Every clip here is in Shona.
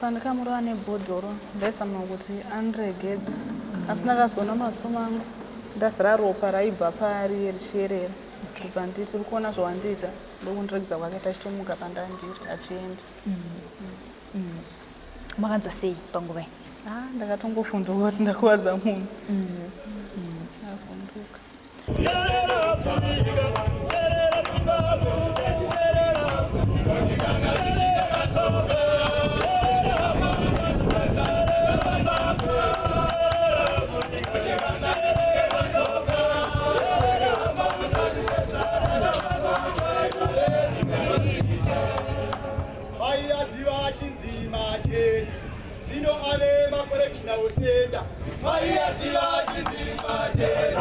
Pandakamurova nebhodhoro ndaizama kuti andiregedze asi ndakazoona maziso mangu ndazara ropa raibva paari richiyerera kubva nditi uri kuona zvawandiita ndokundiregedza kwake tachitomuka pandandiri achienda. Makanzwa sei panguva iyi? Ah, ndakatongovhunduka kuti ndakuvadza munhu. Ndavhunduka. Zvino ave macorrectional center. Maiyaziva chidzima chete.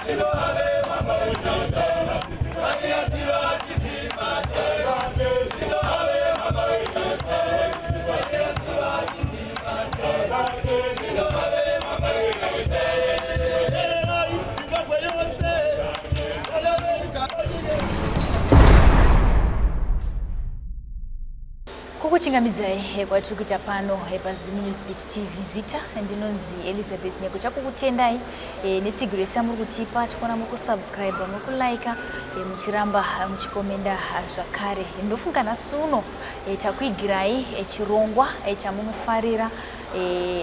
Zvino ave macorrectional center. Maiyaziva chidzima chete. Zvino ave macorrectional center. Maiyaziva chidzima chete. Zvino ave macorrectional center. Tererai Zimbabwe yose. Vana venyu garai. Kukuchingamidzai kwatiri kuita pano paZim News Beat TV. Zita ndinonzi Elizabeth Nyeko. Chakukutendai netsigiro yese yamuri kutipa. Tikuona muri kusubscribe, muri kulike, muchiramba muchikomenda zvakare. Ndofunga nhasi uno takuigirai chirongwa chamunofarira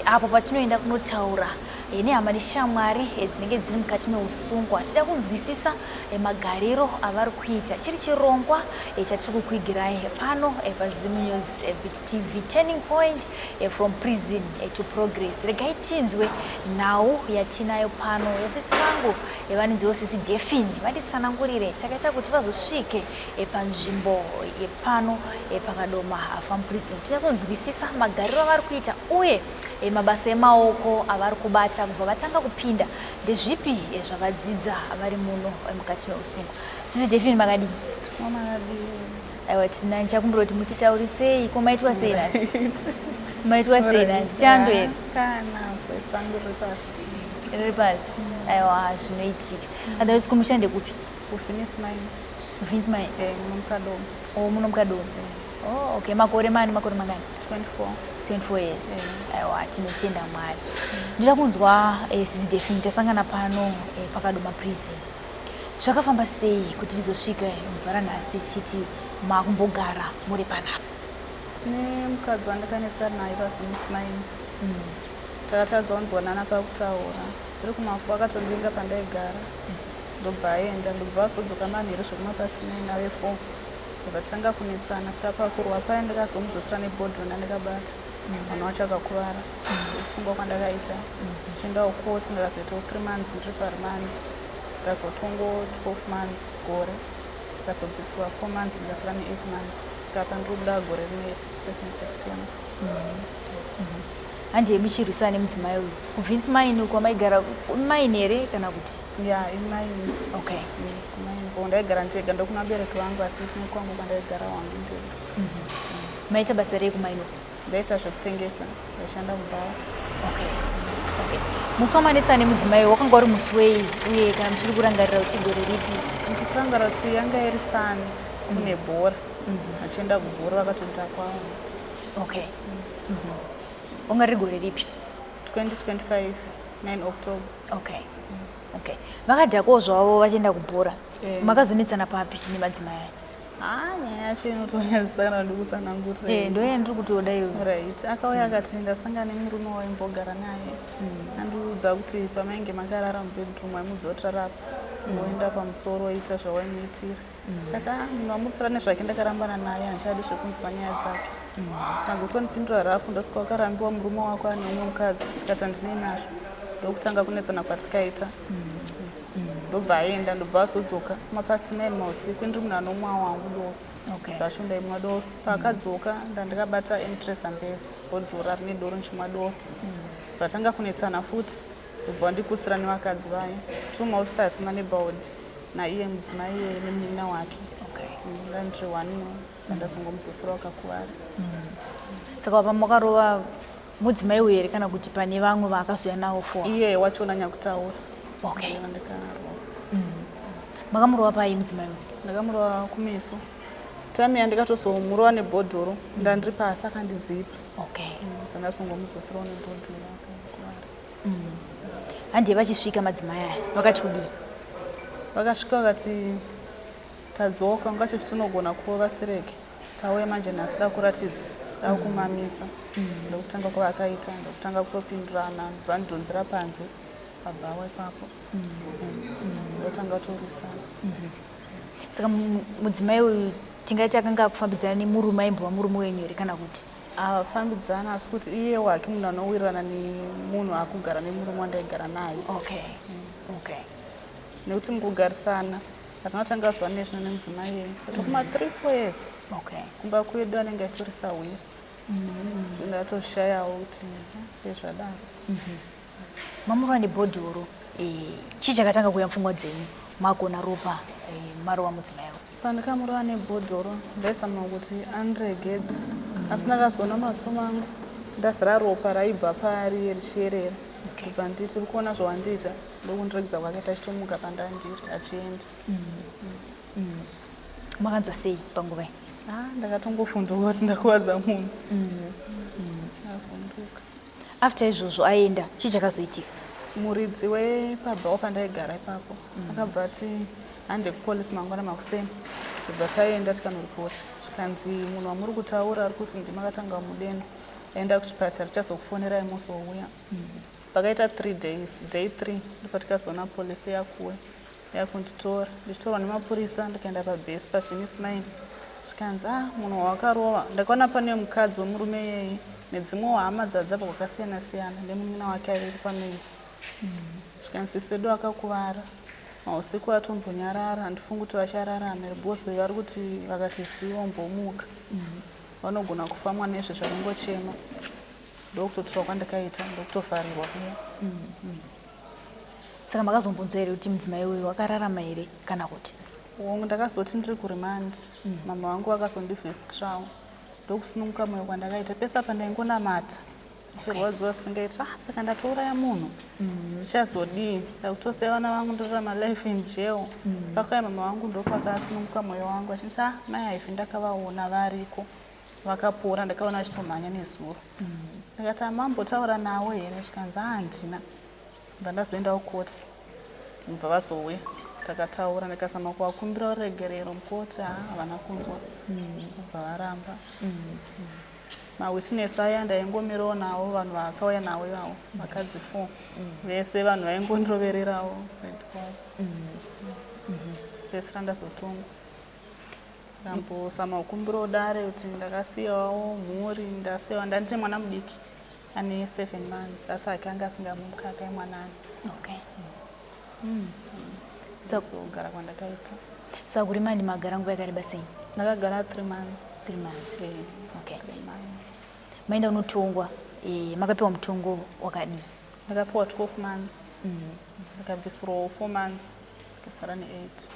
apo patinoenda kunotaura nehama neshamwari dzinenge dziri mukati meusungwa tichida kunzwisisa magariro avari kuita. Chiri chirongwa chatiri kukuigirai pano paZim News Beat TV, Turning Point from Prison to Progress. Regai tinzwe nhau yatinayo pano yasisi vangu vanonziwo sisi Defini, vatitsanangurire chakaita kuti vazosvike panzvimbo yepano paKadoma Farm Prison, tinyatsonzwisisa magariro avari kuita uye mabasa emaoko avari kubata kubva vatanga kupinda, ndezvipi zvavadzidza vari muno mukati meusungwa. Sisi Defini, makadii? Aiwa, tina ndichakumbira kuti mutitaurisei ko maitwa sei nhasi? Maitwa sei nhasi? Chando here? Kana voice rangu riri pasi. Riri pasi. Aiwa, zvinoitika. Otherwise kumusha ndekupi? KuVenice Mine. KuVenice Mine? Eh, muno muKadoma. Oh, muno muKadoma. Oh, okay. Makore mani? Makore mangani? 24. 24 years. Aiwa, tinotenda Mwari. Ndida kunzwa sisi Defini, tasangana pano paKadoma Prison. Zvakafamba sei kuti tizosvika muzuva ranhasi tichiti makumbogara muri panapa? Tine mukadzi wandakanetsana naye paVenice Mine. Takatadza kunzwanana pakutaura. Dziri kumafu akatondinga pandaigara. Ndobva aenda, ndobva azodzoka manheru zvekumapast 9 ave 4. Ndobva tanga kunetsana, saka pakurwa paya ndakazomudzosera nebhodhoro ndandakabata. Munhu wacho akakuvara. Kusungwa kwandakaita. Chiendawo court, ndakazoitawo 3 months ndiri paremand. Ndakazotongwa 12 months gore. Ndakazobviswa 4 months, ndikasara ne8 months. Saka apa ndiri kubuda gore rine 7 September. Handi muchirwisana nemudzimai uyu kuVince Mine uko maigara mine here kana kuti? Ya, imine. Kumine ko ndaigara ndega, ndokuna vabereki vangu, asi ndine kwangu kwandaigara wangu ndega. Maita basa rei kumine uko? Ndaita zvekutengesa, ndaishanda kubhawa. Okay. Musi wamanetsana nemudzimai uyu wakanga uri musi wei, uye kana muchiri kurangarira kuti gore ripi? Ndiri kurangarira kuti yanga iri Sunday, kune bhora. Achienda kubhora vakatodhakwawo. Okay. Wanga riri gore ripi? 2025 9 October. Okay. Vakadhakwawo zvavo vachienda kubhora. Makazonetsana papi nemadzimai aya? Ah, nyaya yacho inotonyadzisa kana ndikutsanangurira. Eh, ndo yandiri kutoda iyoyo. Right, akauya akati ndasangana nemurume waimbogara naye. Andiudza kuti pamainge makarara mubedroom waimudza kuti rarapa. Woenda pamusoro woita zvawaimuitira. Kati ah, munhu wamutsura nezvake ndakarambana naye, handichadi zvekunzwa nyaya dzake. Kanzi kutondipindura rafu, ndosvika wakarambiwa murume wako ane umwe mukadzi. Ndikati handinei nazvo. Ndokutanga kunetsana kwatikaita. Ndobva aenda, ndobva azodzoka mapast 9 mausiku, ndiri munhu anomwa wangu doro. Zvacho ndaimwa doro. Paakadzoka ndandakabata Mtres Zambezi bhodhoro rine doro ndichimwa doro. Zvatanga kunetsana futi, ndobva wandikutsira nevakadzi vaye. 2 maofficers maneighborhood naiye mudzimai iyeye nemunin'ina wake. Ndandiri one ndazongomudzosera wakakuvara. Saka apa makarova mudzimai uyu here kana kuti pane vamwe vaakazouya navo for? Iye wachona nyakutaura. Ndikarova. Makamurova pai mudzimai uyu? Ndakamurova kumeso. Time yandikatozomurova nebhodhoro ndandiri pasi akandidzipa. Okay. Ndakazongomudzoserawo nebhodhoro akakuvara. Handiye vachisvika madzimai aya vakati kudii? Vakasvika vakati tadzoka ungachiti tinogona kurova stereki tauya manje nhasi da kuratidza da kumamisa. Ndokutanga kwavakaita ndokutanga kutopindurana ndobva ndidhonzera panze pabhawa ipapo. Ndotanga kutorwisana. Saka mudzimai uyu tingaiti akanga akufambidzana nemurume aimbova murume wenyu here kana kuti? Afambidzana asi kuti iye wake munhu anowirirana nemunhu akugara nemurume wandaigara naye. Okay. Okay. Nekuti mukugarisana hatina kutanga zuva nezvino nemudzimai iyeye tokuma 3 4 years. Okay. Kumba kwedu anenge achitori sahwira. Ndatoshayawo kuti sei zvadaro. Mamurova nebhodhoro, chii chakatanga kuuya mupfungwa dzenyu makuona ropa marova mudzimai uyu? Pandakamurova nebhodhoro ndaizama kuti andiregedze asi ndakazoona maziso mangu ndazara ropa raibva paari richiyerera. Kubva nditi uri kuona zvawandiita ndokundiregedza kwake tachitomuka pandandiri achienda. Makanzwa sei panguva iyi? Ndakatongofunduka kuti ndakuvadza munhu. Ndakavhunduka. After izvozvo aenda, chii chakazoitika? Muridzi wepabhawa pandaigara ipapo akabva ati hande kupolisi mangwana makuseni. Tobva taenda tikanoripota. Zvikanzi munhu wamuri kutaura ari kuti ndimi akatanga mudeno aenda kuchipatara tichazokufonerai mozouya. Pakaita 3 days, day 3 ndopatikazoona polisi yakuuya yakunditora. Ndichitorwa nemapurisa ndikaenda pabhesi paVenice Mine. Zvikanzi munhu wawakarova. Ndakaona pane mukadzi wemurume iyeye nedzimwewo hama dzadzabva kwakasiyana siyana nemunin'ina wake aive pamesi. Zvikanzi sisi vedu vakakuvara. Mausiku atombonyarara handifungi kuti vachararama here because vari kuti vakati siwo mbomuka. Vanogona kufa mwana izvo zvaringochema. Ndokutotorwa kwandakaita ndokutovharirwa kuya. Saka makazombonzwa here kuti mudzimai uyu wakararama here kana kuti? Hongu, ndakazoti ndiri kuremand. Mama vangu vakazondivhesitirawo. Ndokusununguka moyo kwandakaita. Pese apa ndaingonamata. Ndichirwadziwa singaiti, saka ndatouraya munhu. Ndichazodii? Ndakutosiya vana vangu ndorarama life in jail. Pakauya mama vangu ndopakasununguka moyo wangu achinditi, mai Haifi ndakavaona variko. Vakapora ndakaona vachitomhanya nezuro. Ndakati mambotaura navo here? Zvikanzi handina. Ndabva ndazoenda kukoti. Ndobva vazouya. Takataura ndikazama kuvakumbira ruregerero mukoti havana kunzwa. Ndobva varamba. Mawitness aya ndaingomirawo navo vanhu vakauya navo ivavo vakadzi 4. Vese vanhu vaingondirovererawo side kwavo. Pese randazotongwa. Ndambozama kukumbirawo dare kuti ndakasiyawo mhuri, ndasiyawo ndandine mwana mudiki ane 7 months asi hake anga asingamukaka mwanani. Okay. Kugara kwandakaita. Saka kuremand magara nguva yakareba sei? Ndakagara 3 months. 3 months. Okay. 3 months. Maenda unotongwa, makapiwa mutongo wakadii? Ndakapiwa 12 months. Ndakabvisirwawo 4 months, ndikasara ne 8.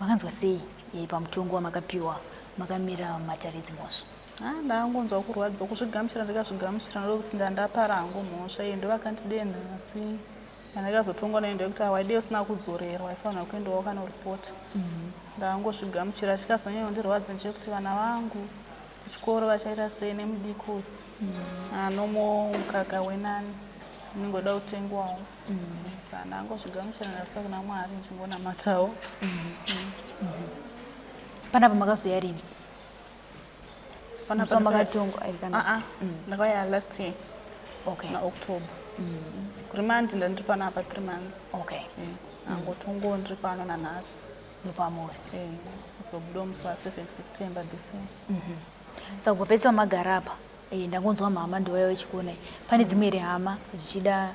Makanzwa sei pamutongo wamakapiwa makamira matare edzimhosva? Ndangonzwa kurwadziwa, kuzvigamuchira ndikazvigamuchira ndokuti ndandapara hangu mhosva iyi ndovakandidenha asi ndakazotongwa nayo ndekuti waidei usina kudzorerwa waifanira kuendawo wakanoripota. Ndangozvigamuchira chikazonyanya kundirwadza ndechekuti vana vangu kuchikoro vachaita sei nemudiki uyu anomo mukaka wenani unenge uda kutengwawo. Saka ndangozvigamuchira ndakasa kuna Mwari ndichingonamatawo. Panapa makazoya rini? Panapa makatongwa iri kana? Ndakauya last year. Okay. Na October. Kuremand ndandiri panapa 3 months. Okay. Angotongo ndiri pano nanhasi. Ndopamuri. Kuzobuda musi wa 7 September this year. Saka kubva pese pamagara apa, ndangonzwa mhama ndouya vechikuonai. Pane dzimwe here hama zvichida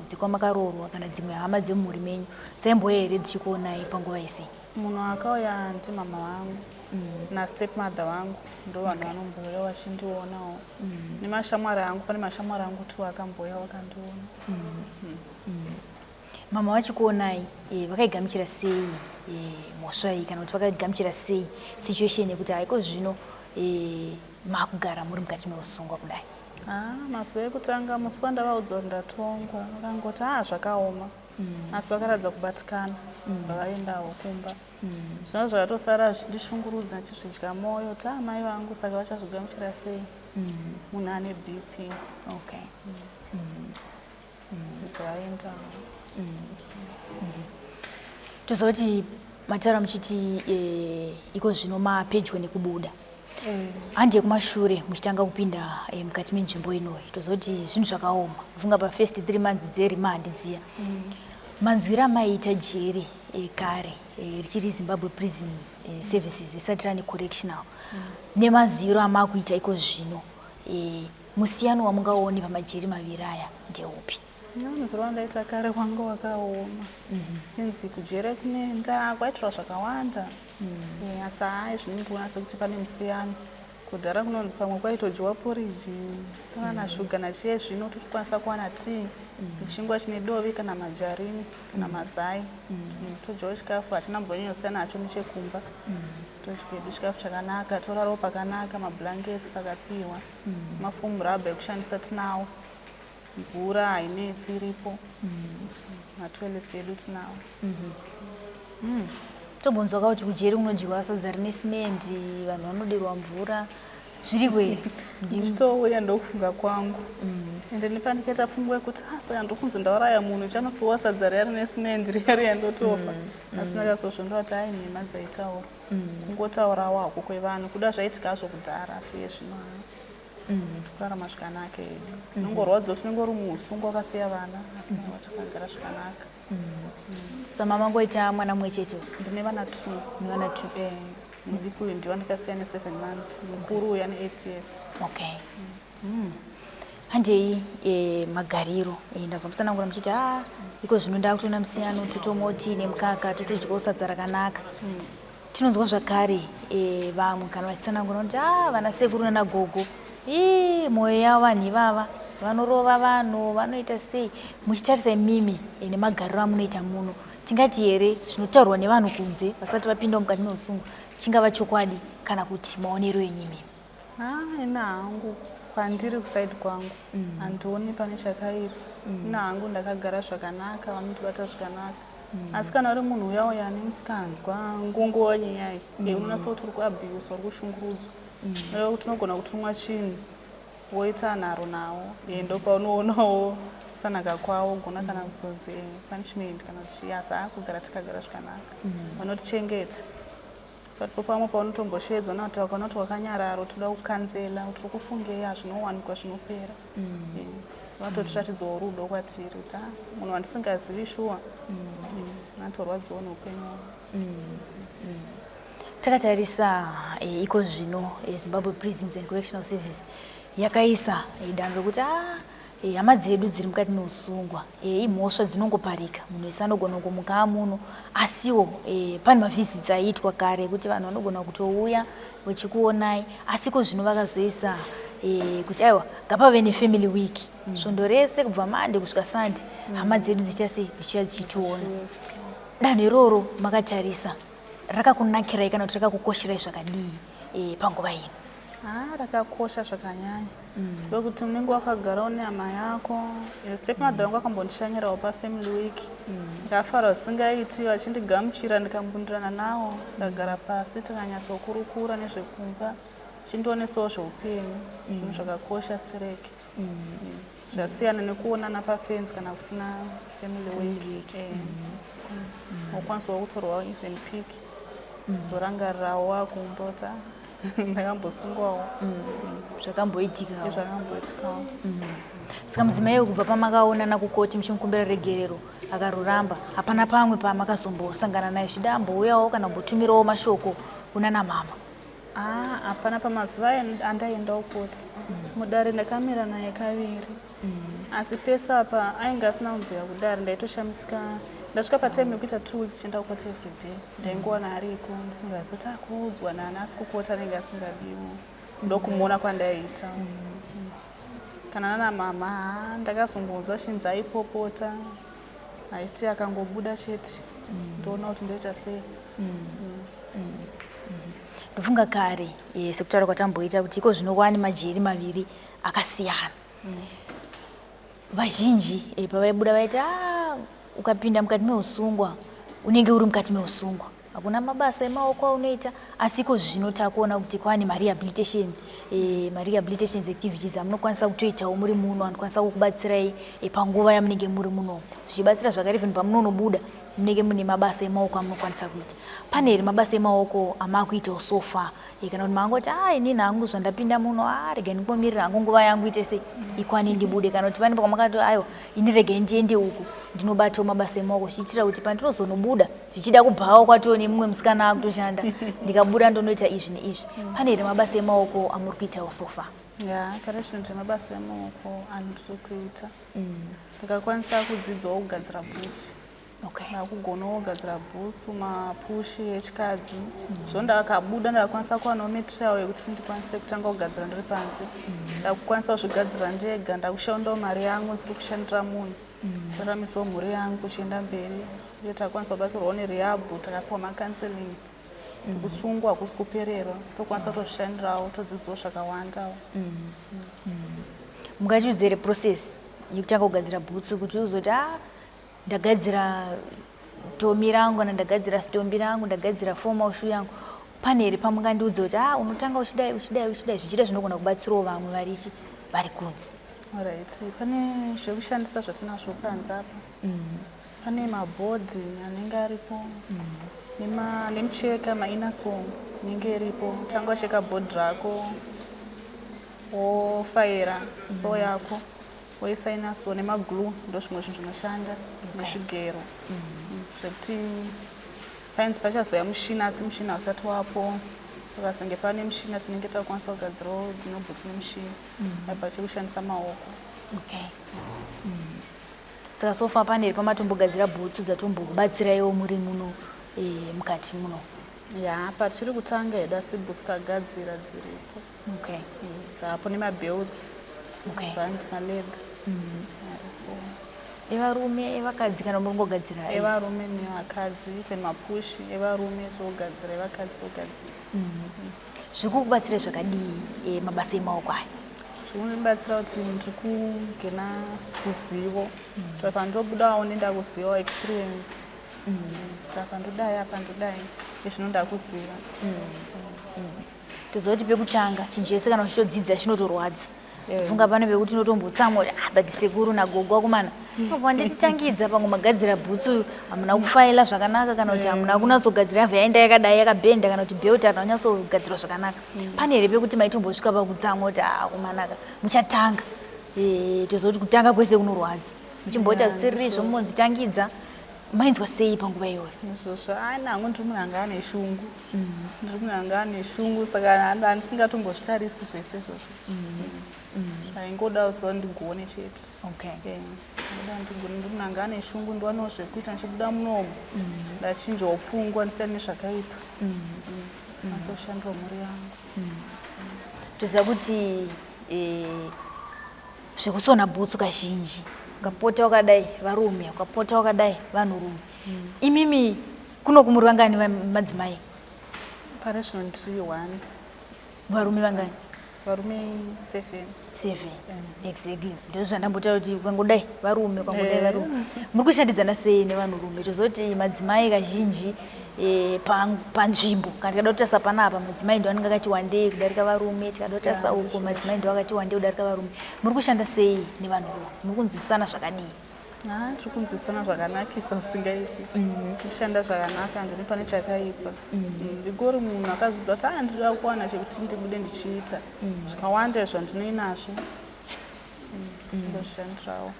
dzekwamakaroorwa kana dzimwe hama dzemumhuri menyu dzaimbouya here dzichikuonai panguva yese? Munhu akauya ndimama vangu nastepmother vangu ndo vanhu vanombouya vachindionawo. Nemashamwari angu, pane mashamwari angu 2 akambouya vakandiona. Mama vachikuonai, vakaigamuchira sei mhosva iyi kana kuti vakaigamuchira sei situation yekuti haiko zvino makugara muri mukati meusungwa kudai? Mazuva ekutanga musi wandavaudza kuti ndatongwa vakangoti zvakaoma. Asi vakaratidza kubatikana, bva vaendawo kumba. Zvino zvakatosara zvichindishungurudza, ndichizvidya mwoyo kuti amai vangu saka vachazvigamuchira sei, munhu ane BP. Bva vaendawo. Tozoti mataura muchiti iko zvino mapedyo nekubuda. Handi yekumashure muchitanga kupinda mukati menzvimbo inoyi, tozoti zvinhu zvakaoma. Funga pafirst 3 months dzeremand dziya, manzwiro amaiita jeri kare richiri Zimbabwe Prisons Services, risati rane correctional, nemaziviro amakuita iko zvino, musiyano wamungaone pamajeri maviri aya ndeupi? Muzuro wandaita kare wanga wakaoma. Inzi kujere kunenda kwaitirwa zvakawanda. Asi hai, zvinondiona sekuti pane musiyano. Kudhara kunonzi pamwe kwaitodyiwa poriji sitona nashuga, nachiye zvino totokwanisa kuwana tii, chingwa chine dovi kana majarini kana mazai. Todyawo chikafu, hatina mbonyanyosiyana hacho nechekumba. Todya hedu chikafu chakanaka, torarawo pakanaka, mablankets takapiwa, mafomu rubber ekushandisa tinawo, mvura hainetsi, iripo, matoilets edu tinawo. Tombonzwa kuti kujeri kunodyiwa sadza rine simendi, vanhu vanodirwa mvura, zviriko here? Ndichitouya ndokufunga kwangu, ende nepandikaita pfungwa yekuti ah, saka ndokunzi ndauraya munhu, chanopiwa sadza riya rine simendi riya riya, ndotofa. Asi ndakazozvondoa kuti ai, nhema dzaitaura, kungotaurawo hako kwevanhu, kuda zvaitika hazvo kudhara, asi iye zvino tikurarama zvakanaka hedu. Unongorwadziwa kuti unenge uri muusungwa wakasiya vana, asi takagara zvakanaka. Sama mangoita mwana mumwe chete? Ndine vana two. Nevana two. Mudiki uyu ndiwa ndikasiya ne7 months, mukuru uyu ane 8 years. Okay. Handei magariro. Ndazomutsanangura muchiti a iko zvino ndakutoona musiyano, totomoti nemukaka, totodyawo sadza rakanaka. Tinonzwa zvakare vamwe kana vachitsanangura kuti a vana sekuru nanagogo, ii mwoyo yavo vanhu ivava, vanorova vanhu, vanoita sei. Muchitarisa imimi nemagariro amunoita muno, tingati here zvinotaurwa nevanhu kunze vasati vapinda mukati meusungwa chingava chokwadi, kana kuti maonero enyu imimi? Ah, ina hangu kwandiri kuside kwangu handioni pane chakaipa. Ina hangu ndakagara zvakanaka, vanondibata zvakanaka. Asi kana uri munhu uya uya ane musikanzwa ngunguwa nyaya iyi, unonasa kuti uri kuabhuswa, uri kushungurudzwa, noreva kuti unogona kutumwa chinhu woita nharo nawo, ndopaunoonawo sanaka kwawo, gona kana kuzonzi punishment kana kuti chii. Asi akugara tikagara zvakanaka, vanotichengeta. Paripo pamwe paunotomboshedzwa nati vakaona kuti wakanyarara, toda kukanzela kuti uri kufungei, hazvinowanikwa, zvinopera. Vatotiratidzawo rudo kwatiri kuti ah, munhu wandisingazivi shuwa atorwadziwa neupenyu hwavo. Takatarisa iko zvino Zimbabwe Prisons and Correctional Service yakaisa danho rekuti a hama dzedu dziri mukati meusungwa, imhosva dzinongoparika, munhu wese anogona kumuka amuno, asiwo pane mavisits aiitwa kare ekuti vanhu vanogona kutouya vachikuonai, asi ko zvino vakazoisa kuti aiwa, ngapave nefamily week, svondo rese kubva Monday kusvika Sunday, hama dzedu dzicha sei, dzichiuya dzichitiona. Danho iroro makatarisa rakakunakirai kana kuti rakakukosherai zvakadii panguva ino? Ha, rakakosha zvakanyanya, wekuti unenge wakagara une hama yako. Stepmother vangu akambondishanyirawo pafamily week, ndakafara zvisingaiti vachindigamuchira, ndikambundirana nawo, tikagara pasi, tikanyatsokurukura nezvekumba, chindionesawo zveupenyu. Zvinhu zvakakosha stereki, zvasiyana nekuonana pafenzi kana kusina family week. Ukwanisawo kutorwawo even pic, zorangarirawo wakumba kuti "Ah, ndakambosungwawo." Zvakamboitika. Zvakamboitikawo. Saka mudzimai kubva pamakaonana kukoti muchimukumbira regerero akaruramba, hapana pamwe pamakazombosangana naye, zvida ambouyawo kana kumbotumirawo mashoko kunana mama? Ah, hapana. Pamazuva andaendawo koti mudare ndakamira naye kaviri, asi pese apa ainge asina kunzira kudare. Ndaitoshamisika. Ndasvika patime yekuita 2 weeks chienda kukoti everyday, ndaingowana ariko, ndisingazivi kuti akuudzwa nani, asi kukoti anenge asingadiwo, ndokumuona kwandaiita. Kana nana mama, ha, ndakazongonzwa chinzi aipopota achiti akangobuda chete ndoona kuti ndoita sei. Ndofunga kare sekutaura kwatamboita kuti iko zvino kwaane majeri maviri akasiyana, vazhinji pavaibuda vaiti "Ah, Ukapinda mukati meusungwa unenge uri mukati meusungwa, hakuna mabasa emaoko aunoita. Asi iko zvino takuona kuti kwaane marehabilitation, marehabilitation activities amunokwanisa kutoitawo muri muno, anokwanisa kukubatsirai panguva yamunenge muri muno, zvichibatsira zvakare even pamunonobuda munenge mune mabasa emaoko amunokwanisa kuita. Pane here mabasa emaoko amakuitawo so far, kana kuti maangoti a inini hangu zvandapinda muno, a regai ndingomirira hangu nguva yangu ite sei ikwane ndibude, kana kuti pane pamakati aiwa ini regai ndiende uku ndinobatawo mabasa emaoko zvichiitira kuti pandinozonobuda zvichida kubhawa kwatoo nemumwe musikana akutoshanda, ndikabuda ndonoita izvi neizvi? Pane here mabasa emaoko amuri kuitawo so far? Ya, pane zvinhu zvemabasa emaoko andiri kuita. Ndakakwanisa kudzidzawo kugadzira bhutsu. Ndakugonawo kugadzira bhutsu, mapushi echikadzi. Zvo ndakabuda ndakakwanisa kuwanawo material yekuti ndikwanise kutanga kugadzira ndiri panze. Ndakukwanisa kuzvigadzira ndega, ndakushandawo mari yangu ndisiri kushandira munhu, kuraramisawo mhuri yangu kuchienda mberi. Uye takakwanisa kubatsirwawo nerehab, takapiwa macounseling. Kusungwa hakusi kupererwa, tokwanisa kutozvishandirawo, todzidzawo zvakawandawo. Mungatiudze here process yekutanga kugadzira bhutsu, kuti uzoti a ndagadzira tomi rangu, kana ndagadzira stombi rangu, ndagadzira formal shoe yangu? Pane here pamungandiudza kuti a unotanga uchidai, uchidai, uchidai, zvichida zvinogona kubatsirawo vamwe varichi vari kunze? Alright, pane zvekushandisa zvatinazvo panze apa. Pane mabhodhi anenge aripo nemucheka, mainner sole inenge iripo. Tanga wacheka bhodhi rako, wofaira sole yako, woisa inner sole nemaglue. Ndo zvimwe zvinhu zvinoshanda, nezvigero zvekuti painzi pachazouya mushina, asi mushina usati wapo. Pakazenge pane mushina, tinenge takukwanisa kugadzirawo dzimwe bhutsu nemushina, apa chekushandisa maoko. Okay. Saka so far pane here pamatombogadzira bhutsu dzatombokubatsiraiwo muri muno, mukati muno? Ya, patichiri kutanga hedu, asi bhutsu tagadzira dziripo. Dzapo nemabelts, band, maleather aripo. Evarume, evakadzi, kana muri kungogadzira? Evarume nevakadzi, even mapushi evarume togadzira, evakadzi togadzira. Zviri kukubatsirai zvakadii, mabasa emaoko aya? Zvinondibatsira kuti ndiri kugena ruzivo. Apa ndobudawo nenda kuzivawo experience, kuti apa ndodai, apa ndodai, izvino ndakuziva. Toziva kuti pekutanga chinhu chese kana uchitodzidza chinotorwadza. Funga pane pekuti unotombotsamwa kuti ah, but sekuru nagogo akomana ndititangidza pamwe magadzira bhutsu hamuna kufaila zvakanaka, kana kuti hamuna kunyatsogadzira, yabva yaenda yakadai yakabhenda, kana kuti belt harina kunyatsogadzirwa zvakanaka. Pane here pekuti maitombosvika pakutsamwa kuti ah akomanaka, muchatanga, toziva kuti kutanga kwese kunorwadza, muchimboita zvisiriri izvo munonzitangidza, mainzwa sei panguva iyoyo? Izvozvo ana hangu, ndiri munhu anga ane shungu, ndiri munhu anga ane shungu, saka handisingatombozvitarisi zvese izvozvo. Ndaingoda kuziva ndigone chete. Ndoda ndigone, ndiri munhu anga ane shungu, ndiwanewo zvekuita. Ndichibuda munomu ndachinjawo pfungwa, ndisiyane nezvakaipa, kwanisa kushandira mhuri yangu. Toziva kuti zvekusona bhutsu kazhinji ukapota wakadai varume, ukapota wakadai vanhurume. Imimi kuno kumuri vangani madzimai? Pari zvino ndiri one. Varume vangani? Varume seven. Seven, exactly. Ndo zvandambotaura kuti ukangodai varume, ukangodai varume. Muri kushandidzana sei nevanhurume? Tozoti madzimai kazhinji, panzvimbo kana tikada kutarisa panapa, madzimai ndo anenge akati wandei kudarika varume. Tikada kutarisa uko, madzimai ndo akati wandei kudarika varume. Muri kushanda sei nevanhurume? Muri kunzwisisana zvakadii? Ha, tiri kunzwisisana zvakanakisa usingaiti. Kushanda zvakanaka, handini pane chakaipa. Ndingori munhu akazvidza kuti a ndinoda kuwana chekuti ndibude ndichiita zvakawanda zvandinoinazvo, ndozvishandirawo.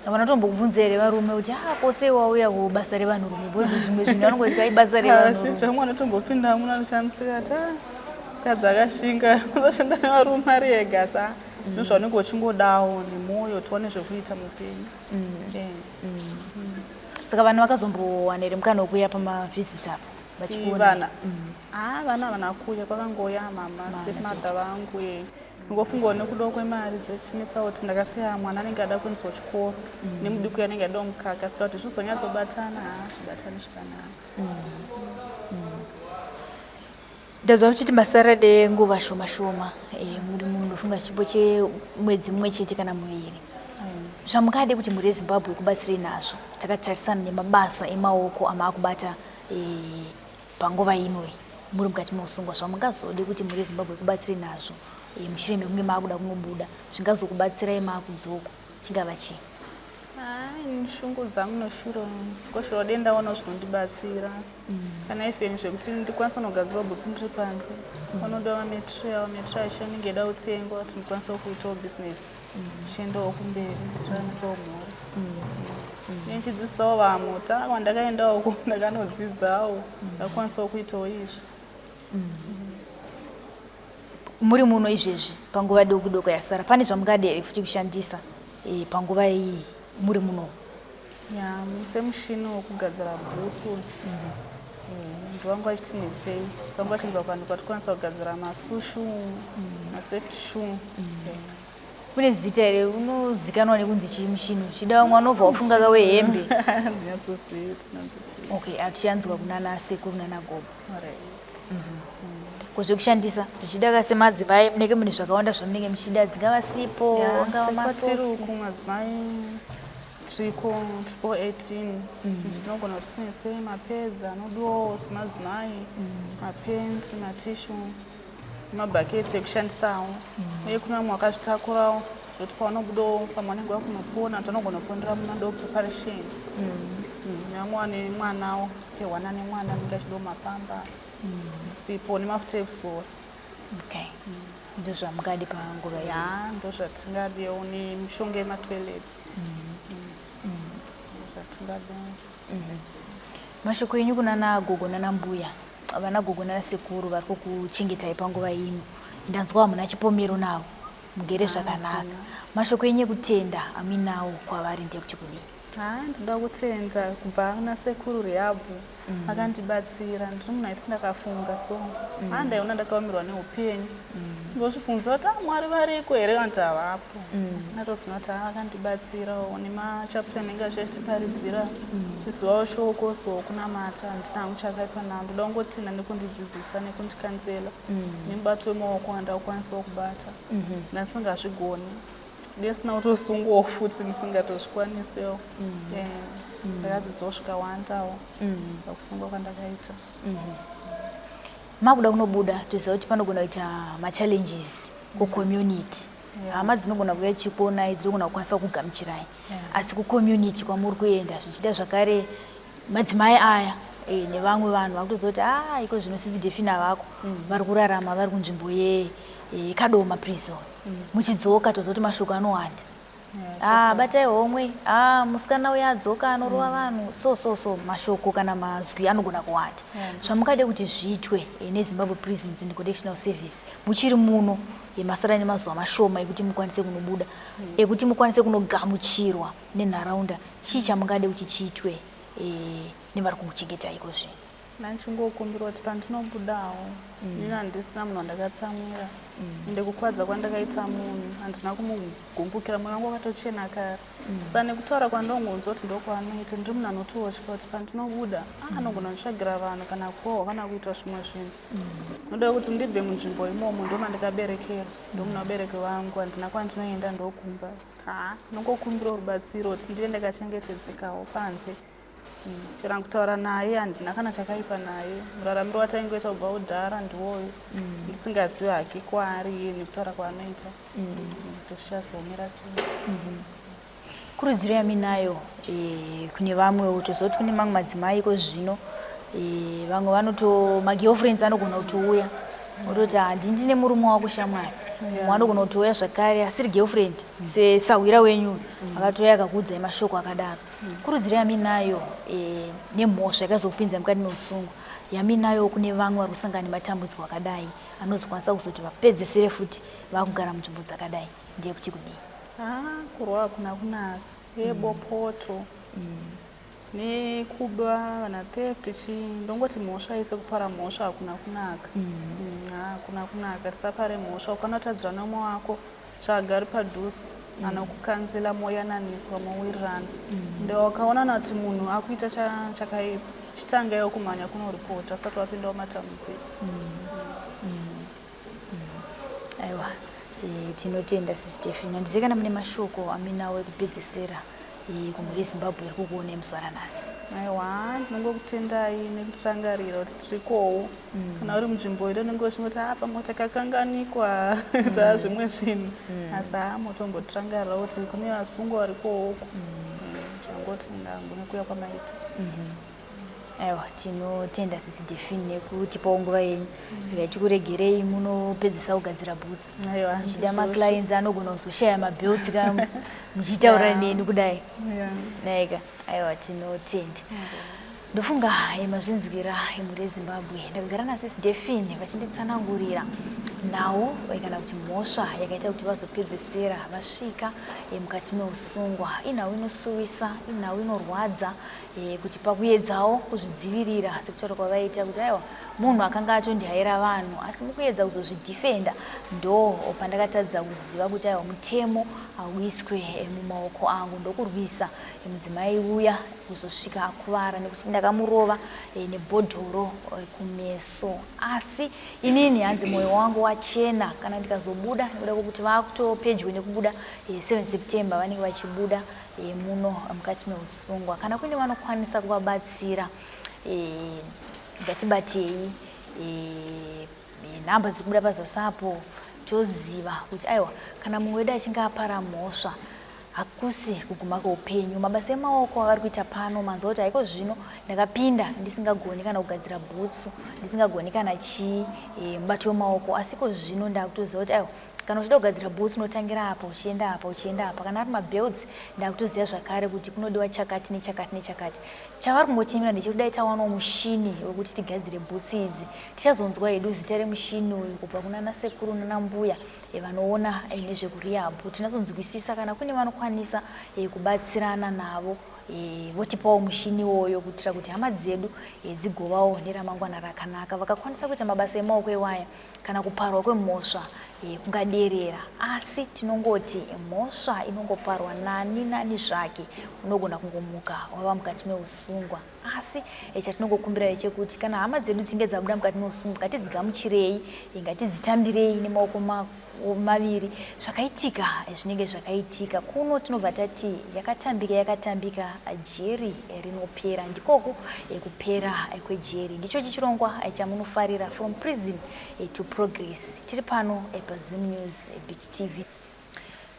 Havana tombokubvunza here varume kuti a kose wauya kubasa revanhurume? Because zvimwe zvinhu vanongoti kai basa revanhurume. Vamwe vanotombopinda muno anoshamisika kuti a mukadzi akashinga unoshanda nevarume ari ega, sa ndozvaunenge uchingodawo nemwoyo, tiwane zvekuita muupenyu. Saka vana vakazombowana here mukana wekuuya pamavisits apo vachikuona? Vana, ha, vana havana kuuya, kwakangouya mama, stepmother vangu. Ndingofungawo nekudawo kwemari dzechinetsawo kuti ndakasiya mwana anenge ada kuendeswa chikoro nemuduku anenge adawo mukaka, saka kuti zvizonyatsobatana, ha, zvibatani zvakanaka. Ndazwa muchiti masara nguva shoma shoma, muri muno, ndofunga chipo chemwedzi mumwe chete kana muviri. Zvamungade kuti mhuri yeZimbabwe ikubatsirei nazvo takatarisana nemabasa emaoko amaakubata panguva inoi muri mukati meusungwa, zvamungazode kuti mhuri yeZimbabwe ikubatsirei nazvo mushure mekunge maakuda kunobuda zvingazokubatsirai maakudzoka chingava chii? Ini shungu dzangu noshuro koshuro dei ndaonawo zvinondibatsira kana even zvekuti ndikwanise kunogadzirawo bhutsu ndiri panze. Panoda mametrial, mametrial acho anenge eida kutengwa kuti ndikwanisewo kuitawo bhizinesi ndichiendawo kumberi ndichiraramisawo mhuri. Ndichidzidzisawo vamwe kuti kwandakaendawo uko ndakanodzidzawo ndakwanisawo kuitawo izvi. Muri muno izvezvi panguva doko doko yasara, pane zvamungade here futi kushandisa panguva iyi muri muno? Ya, semushini wokugadzira bhutsu ndivangu vachitinetsei, so vangu vachinzwa vanhu kwatikwanisa kugadzira maschool shoe, masafety shoe. Kune zita here unozikanwa nekunzi chii mushini? Uchida vamwe vanobva wafunga kawe hembe. Ndinyatsosiyi tinonzi chii. Okay, atichaanzwa kunana sekuru nana gogo. Alright. Ko zvekushandisa zvichida ka semadzimai munenge mune zvakawanda zvamunenge muchida, dzingava sipo, angava sekwatiri masocks. Uku madzimai triko 18 zvinogona kuti tinese mapads anodiwawo semadzimai, mapenti, matishu, mabhaketi ekushandisawo. Uye kune vamwe vakazvitakurawo zvekuti pavanobudawo pamwe vanenge vakunopona kuti vanogona kupondera munado preparation. Nevamwe vane mwanawo pehwana nemwana anenge achidawo mapamba, sipo nemafuta ekuzora. Okay, ndozvamungade panguva iyi? Ya, ndozvatingadewo nemishonga yematoilets, ndozvatingadewo. Mashoko enyu kunana gogo nana mbuya, vana gogo nana sekuru vari kukuchengetai panguva ino, ndanzwa hamuna chipomero navo, mugere zvakanaka. Mashoko enyu ekutenda amuinawo kwavari ndekuti kudii? Ha, ndinoda kutenda kubva kuna sekuru Rehabhu akandibatsira. Ndiri munhu aiti ndakafunga so ha ndaiona ndakaomerwa neupenyu, ndozvibvunza kuti Mwari variko here kana kuti havapo, asi ndatoziva kuti vakandibatsirawo nemachaplain anenge achitiparidzira chizivawo shoko, so kunamata handina hangu chakaipa navo. Ndoda kungotenda nekundidzidzisa nekundikansela nemubato wemaoko wandakwanisawo kubata ndasingazvigoni, ndisina kutosungwawo futi ndisingatozvikwanisewo. Ndakadzidzawo zvikawandawo pakusungwa kwandakaita. Makuda kunobuda, toziva kuti panogona kuita machallenges kucommunity. Hama dzinogona kuuya chikuonai, dzinogona kukwanisa kugamuchirai, asi kucommunity kwamuri kuenda zvichida zvakare madzimai aya nevamwe vanhu vakutoziva kuti a iko zvino sisi Defina vako vari kurarama vari kunzvimbo yeKadoma Prison. Muchidzoka toziva kuti mashoko anowanda, batai homwe, musikana uyo adzoka anorova vanhu, so so so mashoko kana mazwi anogona kuwanda. Zvamungade kuti zviitwe neZimbabwe Prisons and Correctional Service muchiri muno, masara nemazuva mashoma ekuti mukwanise kunobuda, ekuti mukwanise kunogamuchirwa nenharaunda, chii chamungade kuti chiitwe nevari kukuchengetai iko zvino? Ndichingokumbira kuti pandinobudawo, inini handisina munhu wandakatsamwira, ende kukwadza kwandakaita munhu handina kumugumbukira, mwoyo wangu wakatochena kare. Saka nekutaura kwandongonzwa kuti ndokwaanoita, ndiri munhu anototya kuti pandinobuda anogona kunditsvagira vanhu kana kurohwa kana kuitwa zvimwe zvinhu. Ndoda kuti ndibve munzvimbo imomo, ndomandikaberekera, ndomuna vabereki vangu, handina kwandinoenda, ndokumba. Saka ndinongokumbirawo rubatsiro kuti ndive ndakachengetedzekawo panze. Chero kutaura naye handina kana chakaipa naye, muraramiro wataingoita kubva kudhara ndiwoyo, ndisingazivi hake kwaari iye nekutaura kwaanoita kuti zvichazomira sei. Kurudziro yaminayo kune vamwewo, toziva kuti kune mamwe madzimai iko zvino vamwe vanoto magirlfriends anogona kutouya ototi handi ndine murume wako shamwari. Mumwe anogona kutouya zvakare asiri girlfriend, sesahwira wenyu akatouya akakuudzai mashoko akadaro. Kurudziro yaminayo nemhosva yakazokupinza mukati meusungwa yaminayo kune vamwe vari kusangana nematambudziko akadai anozokwanisa kuzoti vapedzesere futi vakugara munzvimbo dzakadai ndeyekuti kudii? Kurwa hakuna kunaka, uye bopoto nekuba vana, theft chii, ndongoti mhosva yese, kupara mhosva hakuna kunaka. Hakuna kunaka, tisapare mhosva. Ukanotadzira nemumwe wako, tsvaga ari padhuze anokukansela, moyananiswa, mowirirana. Ende wakaonana kuti munhu akuita chakaipa, chitangaiwo kumhanya kunoripota usati wapindawo matambudziko. Aiwa. Tinotenda Sisi Stefina. Handizive kana mune mashoko aminawo ekupedzesera kumhuri yeZimbabwe iri kukuonai muzuva ranhasi. Aiwa, ndinongokutendai nekutirangarira kuti tirikowo. Kana uri munzvimbo iri unenge uchingoti a pamwe takakanganikwa taa zvimwe zvinhu, asi haa motombotirangarira kuti kune vasungwa varikowo uko. Zvangoti ndangu nekuuya kwamaita. Aiwa, tinotenda Sisi Defini nekutipawo nguva yenyu. Regai tikuregerei munopedzisa kugadzira bhutsu. Aiwa, Zvichida ndizvozvo. Maclients anogona kuzoshaya mabelts ka muchitaura neni kudai. Naika, aiwa, tinotenda. Ndofunga mazvinzwira, emhuri yeZimbabwe. Ndakagara naSisi Defini vachinditsanangurira nhau kana kuti mhosva yakaita kuti vazopedzesera vasvika mukati meusungwa. Inhau inosuwisa, inhau inorwadza, kuti pakuedzawo kuzvidzivirira, sekutaura kwavaita kuti aiwa, munhu akanga atondihaira vanhu, asi mukuedza kuzozvidhifenda ndo pandakatadza kuziva kuti aiwa, mutemo hauiswe mumaoko angu, ndokurwisa mudzimai uya kuzosvika akuvara nekuti ndakamurova nebhodhoro kumeso. Asi inini hanzi mwoyo wangu wachena kana ndikazobuda, nekuda kwekuti vakutopedyo nekubuda, 7 September vanenge vachibuda muno mukati meusungwa. Kana kune vanokwanisa kuvabatsira, ngatibatei nhamba dziri kubuda pazasi apo. Toziva kuti aiwa, kana mumwe wedu achinge apara mhosva, hakusi kuguma kweupenyu. Mabasa emaoko avari kuita pano, manzwa kuti haiko zvino ndakapinda ndisingagoni kana kugadzira bhutsu, ndisingagoni kana chii, mubato wemaoko, asi iko zvino ndakutoziva kuti aiwa, kana uchida kugadzira bhutsu unotangira apa, uchienda apa, uchienda apa. Kana ari mabelts, ndakutoziva zvakare kuti kunodiwa chakati nechakati nechakati. Chavari kungochemera ndechekuti dai tawanawo mushini wekuti tigadzire bhutsu idzi. Tichazonzwa hedu zita remushini uyu kubva kuna nasekuru nanambuya vanoona nezvekurehab. Tinazonzwisisa kana kune vanokwanisa kubatsirana navo, votipawo mushini iwoyo kuitira kuti hama dzedu dzigovawo neramangwana rakanaka. Vakakwanisa kuita mabasa emaoko iwaya, kana kuparwa kwemhosva kungaderera. Asi tinongoti mhosva inongoparwa nani nani zvake, unogona kungomuka wava mukati meusungwa. Asi chatinongokumbira ndechekuti kana hama dzedu dzinge dzabuda mukati meusungwa, ngatidzigamuchirei, ngatidzitambirei nemaoko maviri. Zvakaitika zvinenge zvakaitika. Kuno tinobva tati yakatambika yakatambika, jeri rinopera. Ndikoku kupera kwejeri. Ndicho chirongwa chamunofarira, From Prison to Progress. Tiri pano paZim News Beat TV.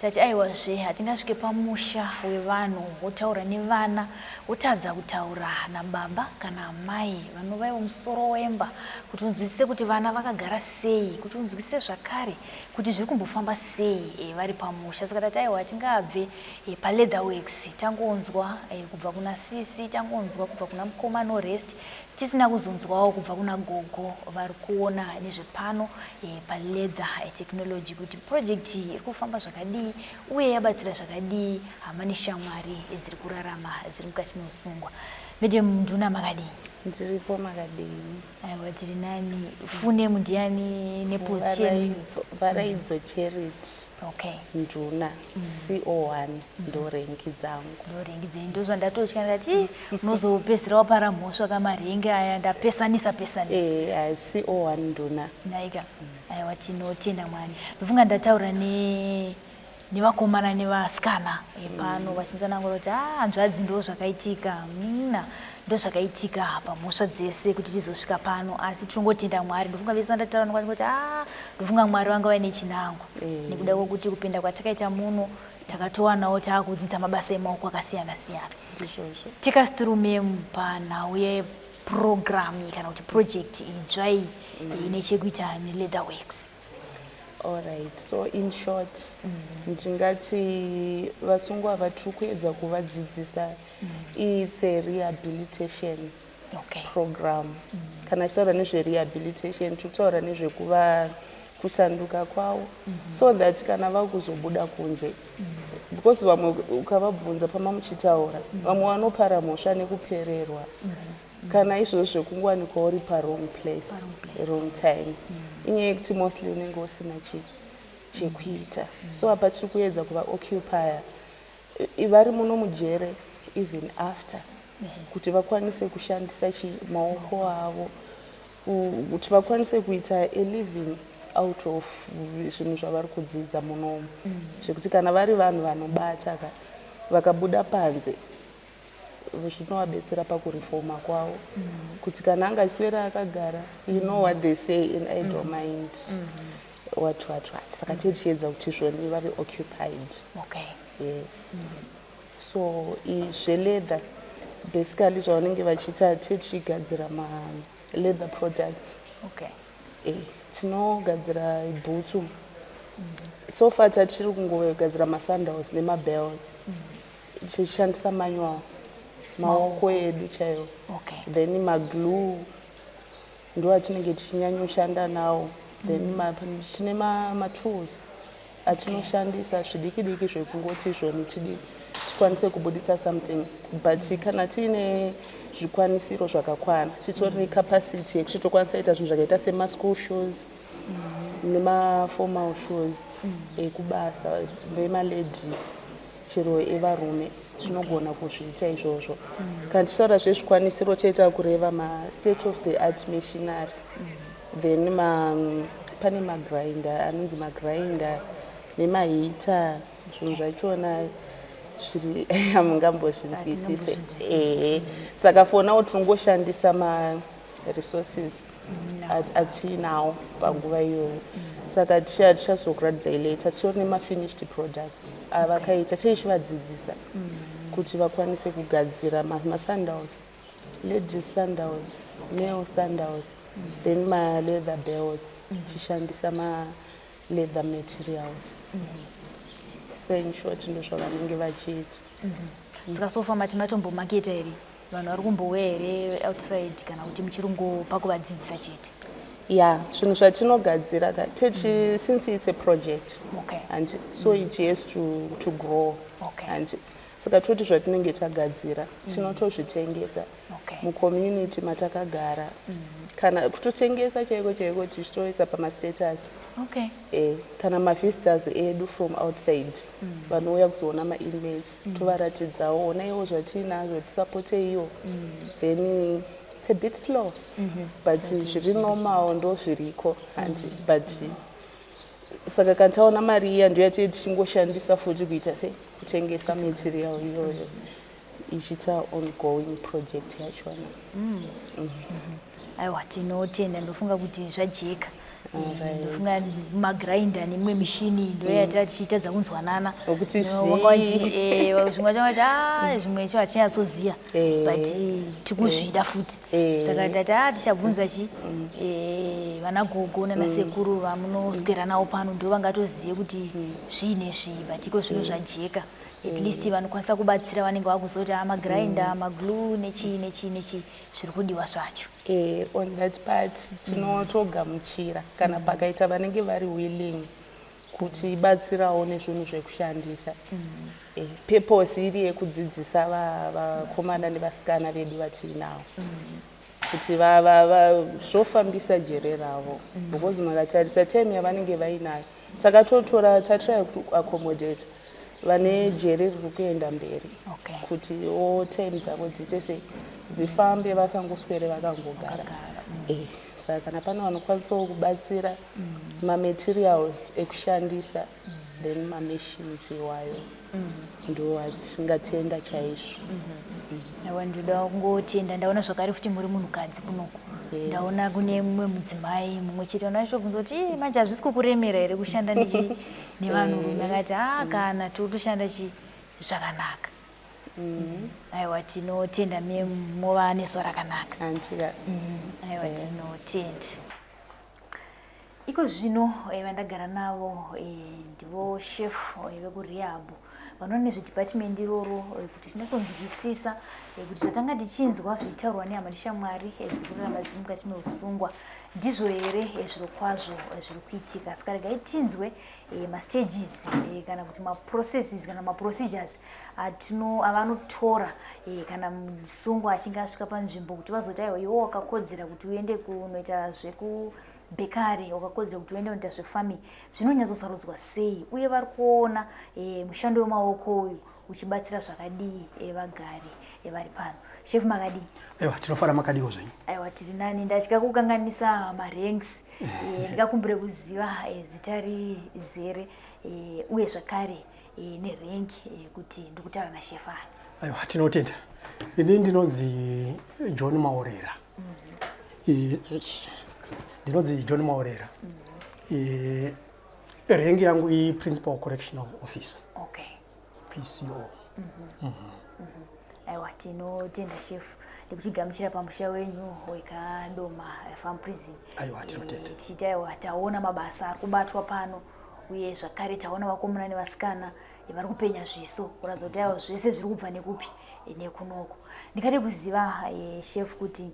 Tati aiwazve, hatingasvike pamusha wevanhu wotaura nevana, wotadza kutaura nababa kana amai vanova ivo musoro wemba, kuti unzwisise kuti vana vakagara sei, kuti unzwisise zvakare kuti zviri kumbofamba sei vari pamusha. Saka tati aiwa, hatingabve paLeatherworks tangonzwa kubva kuna sisi, tangonzwa kubva kuna mukoma Norest, tisina kuzonzwawo kubva kuna gogo vari kuona nezvepano paleather technology, kuti project iyi iri kufamba zvakadii uye yabatsira zvakadii hama neshamwari dziri kurarama dziri mukati meusungwa. Madam Nduna, makadii? Ndiripo, makadii? Aiwa, tiri nani. Full name ndiani neposition? Varaidzo Charity Nduna, CO1 ndo rank dzangu. Ndo rank dzenyu. Ndozvandatotya, ndati unozopedzisira wapara mhosva kamarank aya ndapesanisa pesanisa. CO1 Nduna. Naika, aiwa, tinotenda Mwari. Ndofunga ndataura ne nevakomana nevasikana pano vachinzanangura kuti a hanzvadzi, ndo zvakaitika mina, ndo zvakaitika pamhosva dzese kuti tizosvika pano, asi tinongotenda Mwari. Ndofunga vese vandataura nokati a ndofunga Mwari vanga vaine chinangwa nekuda kwokuti kupinda kwatakaita muno takatowanawo taakudzidza mabasa emaoko akasiyana siyana. Ndizvozvo. Tikasiturume panhau yeprogram iyi kana kuti project idzva iyi ine chekuita neleather works. Alright, so in short, ndingati vasungwa vatiri kuedza kuvadzidzisa, it's a rehabilitation program. Kana tichitaura nezverehabilitation, tiri kutaura nezvekuva kusanduka kwavo, so that kana vakuzobuda kunze, because vamwe ukavabvunza pama muchitaura, vamwe vanopara mhosva nekupererwa kana izvozvo zvekungowanikwa uri pawrong place, Wrong place. Wrong time, inyaya yekuti mostly unenge usina chekuita. So apa tiri kuedza kuvaoccupya vari muno mujere even after, kuti vakwanise kushandisa maoko avo, kuti vakwanise kuita a living. Out of zvinhu zvavari kudzidza munomu, zvekuti kana vari vanhu vanobata ka, vakabuda panze zvinovabetsera pakurifoma kwavo, kuti kana anga achiswera akagara, you know what they say, in idle mind what what what. Saka tichiedza kuti zvoni vave occupied. Yes, so zveleather basically zvavanenge vachiita, tichigadzira maleather products. Tinogadzira bhutsu. So far tatiri kungogadzira masandals nemabelts, tichishandisa manual, maoko edu chaiwo. Then maglue ndo atinenge tichinyanyoshanda nawo. Then tine matools atinoshandisa zvidiki diki zvekungoti zvoni tidi tikwanise kubuditsa something. But kana tiine zvikwanisiro zvakakwana, titori necapacity yekuti tokwanisa kuita zvinhu zvakaita semaschool shoes nemaformal shoes ekubasa nemaladies, chero evarume tinogona kuzviita izvozvo. Kana tichitaura zvezvikwanisiro, toita kureva mastate of the art machinery. Then pane magrinder, anonzi magrinder, nemaheater. Zvinhu zvachona zviri hamungambozvinzwisise. Ehe, saka for now tinongoshandisa maresources atiinawo panguva iyoyo. Saka tichazokuratidzai later, titori nemafinished products avakaita, tichivadzidzisa kuti vakwanise kugadzira masandals, ladies sandals, male sandals, then maleather belts, tichishandisa maleather materials. So in short, ndo zvavanenge vachiita. Saka so far mati matombomaketa here? Vanhu vari kumbouya here outside, kana kuti muchiri kungopa kuvadzidzisa chete? Ya, zvinhu zvatinogadzira ka techi, since it's a project and so it has to grow. And saka toti zvatinenge tagadzira tinotozvitengesa mucommunity matakagara, kana kutotengesa chaiko chaiko, tichitoisa pamastatus. Kana mavisitors edu from outside vanouya kuzoona mainmates, tovaratidzawo, onaiwo zvatiinazvo, tisapoteiwo. Then it's a bit slow, but zviri normal, ndo zviriko handi. But saka kana taona mari iya, ndo yatee tichingoshandisa futi kuita sei, kutengesa material iyoyo, ichiita ongoing project yachona. Aiwa, tinotenda. Ndofunga kuti zvajeka. Ndofunga magrinder nemimwe mishini ndo yata tichitadza kunzwanana. Nokuti Zvimwe changati a zvimwe cho hatinyatsoziva, but tikuzvida futi. Saka tati a tichabvunza chi vana gogo nanasekuru vamunoswera navo pano, ndo vangatozive kuti zvii nezvii. But iko zvino zvajeka. At least vanokwanisa kubatsira vanenge vakuzoti a magrinder, maglue, nechii nechii nechii zviri kudiwa zvacho. On that part tinotogamuchira kana pakaita vanenge vari willing kuti batsirawo nezvinhu zvekushandisa. Purpose iri yekudzidzisa vakomana nevasikana vedu vatiinavo kuti zvofambisa jere ravo, because makatarisa time yavanenge vainayo, takatotora tatry kuaccommodate vane jere riri kuenda mberi kuti o time dzavo dziite sei, dzifambe, vasangoswere vakangogara. Vakagara. Saka kana pane vanokwanisawo kubatsira mamaterials ekushandisa, then mamachines iwayo, ndo atingatenda chaizvo. Aiwa, ndinoda kungotenda. Ndaona zvakare futi muri munhukadzi kunoku. Yes. Ndaona kune mumwe mudzimai mumwe chete unachitobvunza kuti, "Ii, manje hazvisi kukuremera here kushanda nevanhurume?" Akati, "A, kana tiri kutoshanda chi zvakanaka." Aiwa, tinotenda, mova nezuva rakanaka. Andika. Aiwa, tinotenda. Iko zvino vandagara navo ndivo chef vekurehab, vanoona nezvedepartment iroro, kuti tinyatsonzwisisa kuti zvatanga tichinzwa zvichitaurwa nehama neshamwari dzikurarama dziri mukati meusungwa ndizvo here zviro kwazvo zviri kuitika. Saka regai tinzwe mastages kana kuti maprocesses kana maprocedures avanotora kana musungwa achinge asvika panzvimbo, kuti vazoti, "Aiwa, iwe wakakodzera kuti uende kunoita zvekubakery, wakakodzera kuti uende kunoita zvefarming." Zvinonyatsosarudzwa sei, uye vari kuona mushando wemaoko uyu? uchibatsira zvakadii vagari vari pano. Shefu, makadii? Aiwa, tinofara. Makadiwo zvenyu? Aiwa, tiri nani. Ndatya kukanganisa maranks. Ndikakumbire kuziva zita rizere uye zvakare nerank, kuti ndikutaura nashefu ani. Aiwa, tinotenda. Ini ndinonzi John Maorera. Ndinonzi John Maorera. Rank yangu iprincipal correctional officer. PCO. Aiwa, tinotenda shefu nekuchigamuchira pamusha wenyu wekadoma Farm Prison. Aiwa, tinotenda. Tichiti aiwa, taona mabasa ari kubatwa pano, uye zvakare taona vakomana nevasikana vari kupenya zviso, kuratidza kuti aiwa, zvese zviri kubva nekupi? Nekunoko. Ndingade kuziva, shefu, kuti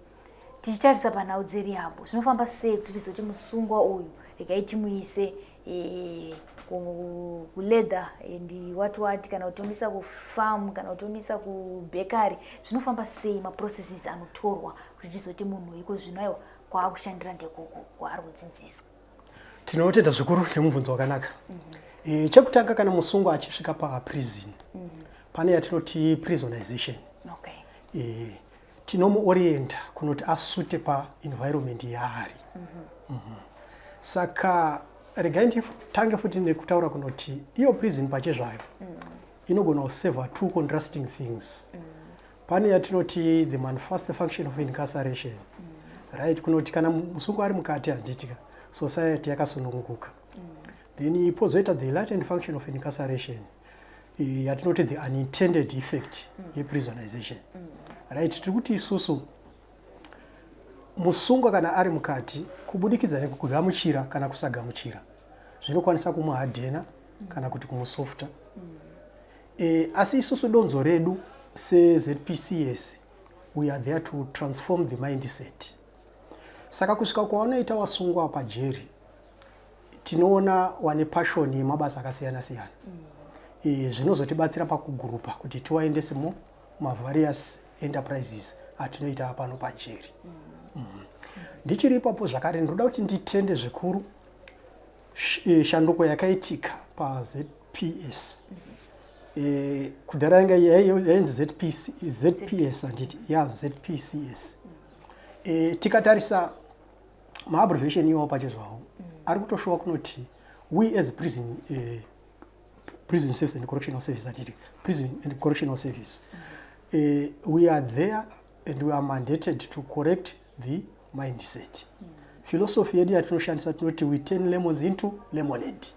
tichitarisa panhau dzerehab, zvinofamba sei kuti tizoti musungwa uyu regai timuise kuleather and what what, kana kuti tomuisa kufarm, kana kuti tomuisa kubakery? Zvinofamba sei, maprocesses anotorwa kuti tizoti munhu iko zvino aiwa, kwaakushandira ndekoko kwaari kudzidziswa? Tinotenda zvikuru nemubvunzo wakanaka. Chekutanga, kana musungwa achisvika paprison, pane yatinoti prisonization. Tinomuorienta kunoti asute paenvironment yaari. Saka regai nditange futi nekutaura kunoti iyo prison pachezvayo inogona kuseva two contrasting things. Pane yatinoti the manifest function of incarceration, right, kunoti kana musungwa ari mukati, handitika, society yakasununguka. Then pozoita the latent function of incarceration, yatinoti the unintended effect yeprisonization, right? Tiri kuti isusu musungwa kana ari mukati, kubudikidza nekugamuchira kana kusagamuchira, zvinokwanisa kumuhardena kana kuti kumusofta. Asi isusu donzo redu seZPCS, we are there to transform the mindset. Saka kusvika kwaunoita wasungwa pajeri, tinoona wane passion yemabasa akasiyana siyana. Zvinozotibatsira pakugurupa kuti tiwaendese mumavarious enterprises atinoita pano pajeri. Ndichiri ipapo zvakare, ndinoda kuti nditende zvikuru shanduko yakaitika paZPS. Kudhara yanga yainzi ZPC, ZPS, handiti? Ya ZPCS. Tikatarisa maabbreviation iwawo pachezvawo, ari kutoshowa kunoti we as prison service and correctional service, handiti, prison and correctional service, we are there and we are mandated to correct the mindset. Philosophy yedu yatinoshandisa, tinoti we turn lemons into lemonade.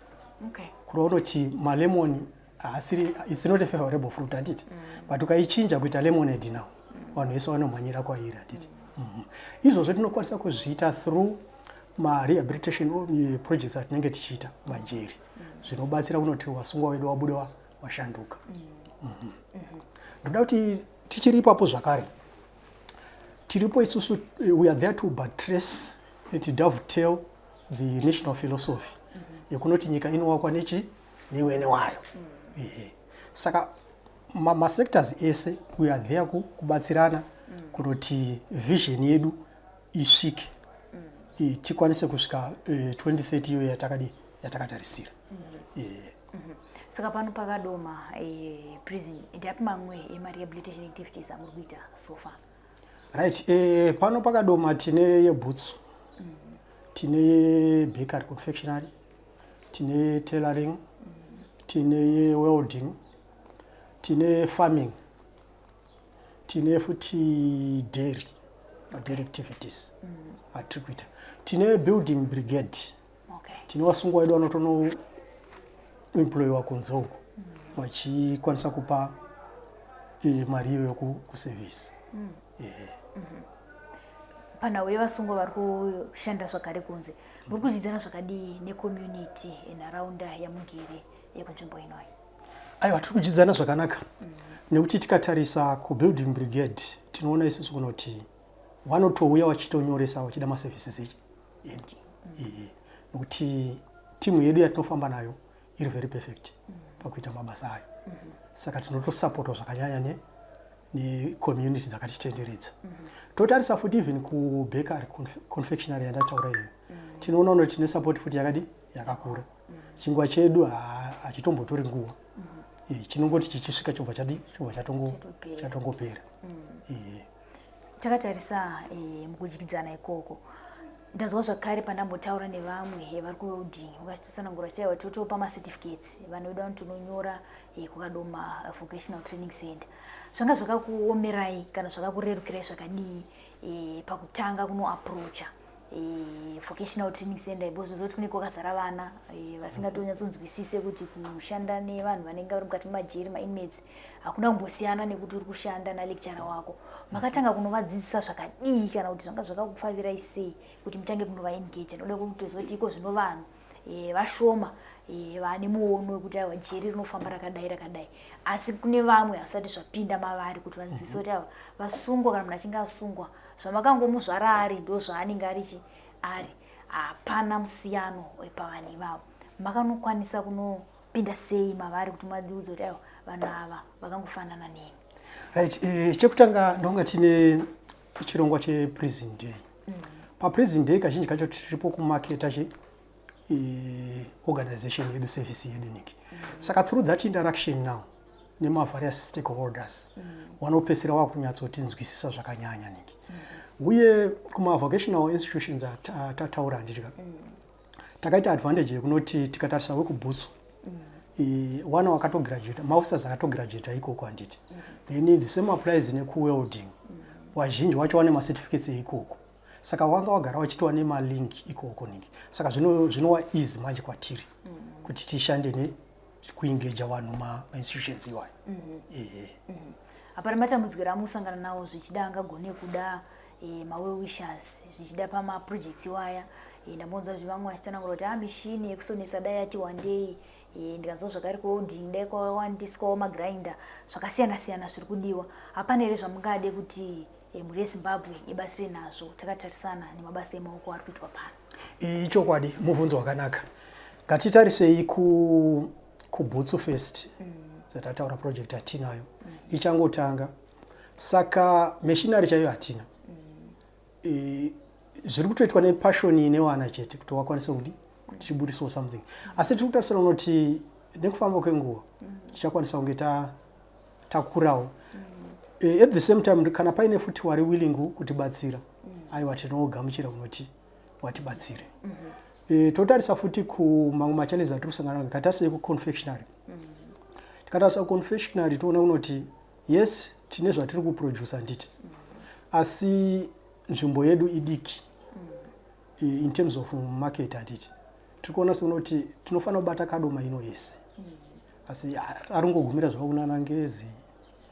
Kureva unoti malemoni haasiri, it's not a favorable fruit, handiti? But ukaichinja kuita lemonade now, vanhu vese vanomhanyira kwairi, handiti? Izvozvo tinokwanisa kuzviita through marehabilitation projects atinenge tichiita majeri, zvinobatsira kunoti vasungwa vedu vabude vashanduka. Ndoda kuti tichiri ipapo zvakare, tiripo isusu, we are there to buttress and dovetail the national philosophy yekunoti nyika inovakwa nechi newene wayo. Ehe. Saka masectors ese, we are there kubatsirana kunoti vision yedu isvike, tikwanise kusvika 2030 iyo yatakadi yatakatarisira. Saka pano pakadoma prison, ndeapi mamwe emarehabilitation activities amuri kuita so far? Right, pano pakadoma tine yebhutsu, tine yebakery confectionery, tine tailoring, tine yewelding, tine farming, tine futi dairy activities atiri kuita, tine building brigade. Tine vasungwa vedu vanotonoemployiwa kunze uko, vachikwanisa kupa mari iyoyo kuservice. Panhau yevasungwa vari kushanda zvakare kunze, muri kudyidzana zvakadii necommunity enharaunda yamugere yekunzvimbo inoyi? Aiwa, tiri kudyidzana zvakanaka, nekuti tikatarisa kubuilding brigade, tinoona isusu kunoti vanotouya vachitonyoresa vachida maservices edu, nekuti timu yedu yatinofamba nayo iri very perfect pakuita mabasa ayo. Saka tinotosapotwa zvakanyanya necommunity dzakatitenderedza. Totarisa futi even kubakery confectionery yandataura iyo, tinoona kuti tine support futi yakadi yakakura. Chingwa chedu hachitombotori nguva. Chinongoti chichisvika chobva chadi chobva Chatopera. Chatongopera. Takatarisa mukudyidzana ikoko, ndazwa zvakare pandambotaura nevamwe vari kuwelding, vakachitotsanangura chaiwa totopa macertificates vanhu vedu vanoti unonyora kuKadoma Vocational Training Center. Zvanga zvakakuomerai kana zvakakurerukirai zvakadii pakutanga kunoapproacha vocational training center, because zoti kunenge kwakazara vana vasingatonyatsonzwisise kuti kushanda nevanhu vanenge vari mukati memajeri, mainmates, hakuna kumbosiyana nekuti uri kushanda nalecturer wako? Makatanga kunovadzidzisa zvakadii, kana kuti zvanga zvakakupfavirai sei kuti mutange kunovaengage? Ndoda kutozoti iko zvino vanhu vashoma vane muono wekuti aiwa, jeri rinofamba rakadai rakadai, asi kune vamwe vasati zvapinda mavari kuti vanzwisise kuti aiwa, vasungwa, kana munhu achinge asungwa, zvamakangomuzvara ari ndo zvaanenge ari ari, hapana musiyano pavanhu ivavo. Makanokwanisa kunopinda sei mavari kuti madiudza kuti aiwa, vanhu ava vakangofanana nemi? Right, chekutanga ndonga tine chirongwa cheprison day. Paprison day kazhinji kacho tiripo kumaketa che organization yedu, service yedu niki. Saka through that interaction now nemavarious stakeholders, vanopedzisira vakunyatsotinzwisisa zvakanyanya niki. Uye kumavocational institutions atataura, handitya, takaita advantage yekunoti tikatarisa wekuBhutsu, wana wakatograduata, maofficers akatograduata ikoko, handiti? Then the same applies nekuwelding, wazhinji wacho wane macertificates eikoko, saka wanga wagara wachitova nemalink ikoko ningi. Saka zvinova easy manje kwatiri kuti tishande nekuengaja vanhu mainstitutions iwayo, ehe. Hapana matambudziko amusangana nawo, zvichida angagone kuda mawell wishers, zvichida pamaprojects iwaya? Ndambonzwa kuti vamwe vachitsanangura kuti a mishini yekusonesa dai yati wandei. Ndikanzwa zvakare kuwelding dai kwawandiswawo magrinder, zvakasiyana siyana zviri kudiwa. Hapana here zvamungade kuti mhuri yeZimbabwe ibatsire nazvo, takatarisana nemabasa emaoko ari kuitwa pano? Ichokwadi, mubvunzo wakanaka. Ngatitarisei kuBhutsu first. Dzatataura, project hatinayo, ichangotanga, saka machinery chaiyo hatina. Zviri kutoitwa nepassion ine wana chete kuti wakwanise kuti tibudisewo something, asi tiri kutarisira kunoti nekufamba kwenguva tichakwanisa kunge takurawo. At the same time, kana paine futi wari willing kutibatsira, aiwa, tinogamuchira kunoti watibatsire. Totarisa futi kumamwe machallenges atiri kusangana nawo. Ngatarisei kuconfectionary. Tikatarisa kuconfectionary, toona kunoti yes, tine zvatiri kuproduce, handiti? Asi nzvimbo yedu idiki in terms of market, handiti? Tiri kuona sekunoti tinofanira kubata Kadoma ino yese, asi ari kungogumira zvavo kunana Ngezi,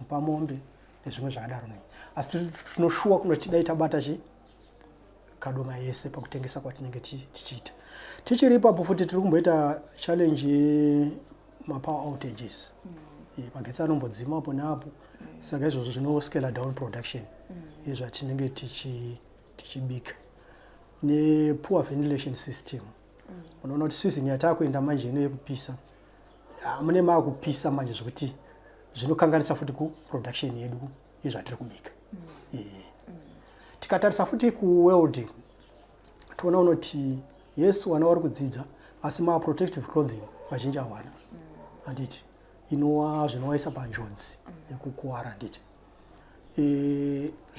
Mupamombe nezvimwe zvakadaro nei. Asi tinoshuwa kunoti dai tabata chi Kadoma yese pakutengesa kwatinenge tichiita. Tichiri ipapo futi, tiri kumboita challenge yemapower outages. Magetsi anombodzima apo neapo, saka izvozvo zvinoscale down production yezvatinenge tichibika, nepoor ventilation system. Unoona kuti season yataakuenda manje ino yekupisa, mune maakupisa manje zvekuti zvinokanganisa futi kuproduction yedu yezvatiri kubika. Tikatarisa futi kuwelding, toona unoti yes, vana vari kudzidza, asi maprotective clothing vazhinji hawana, handiti? Inova zvinovaisa panjodzi yekukuwara, handiti?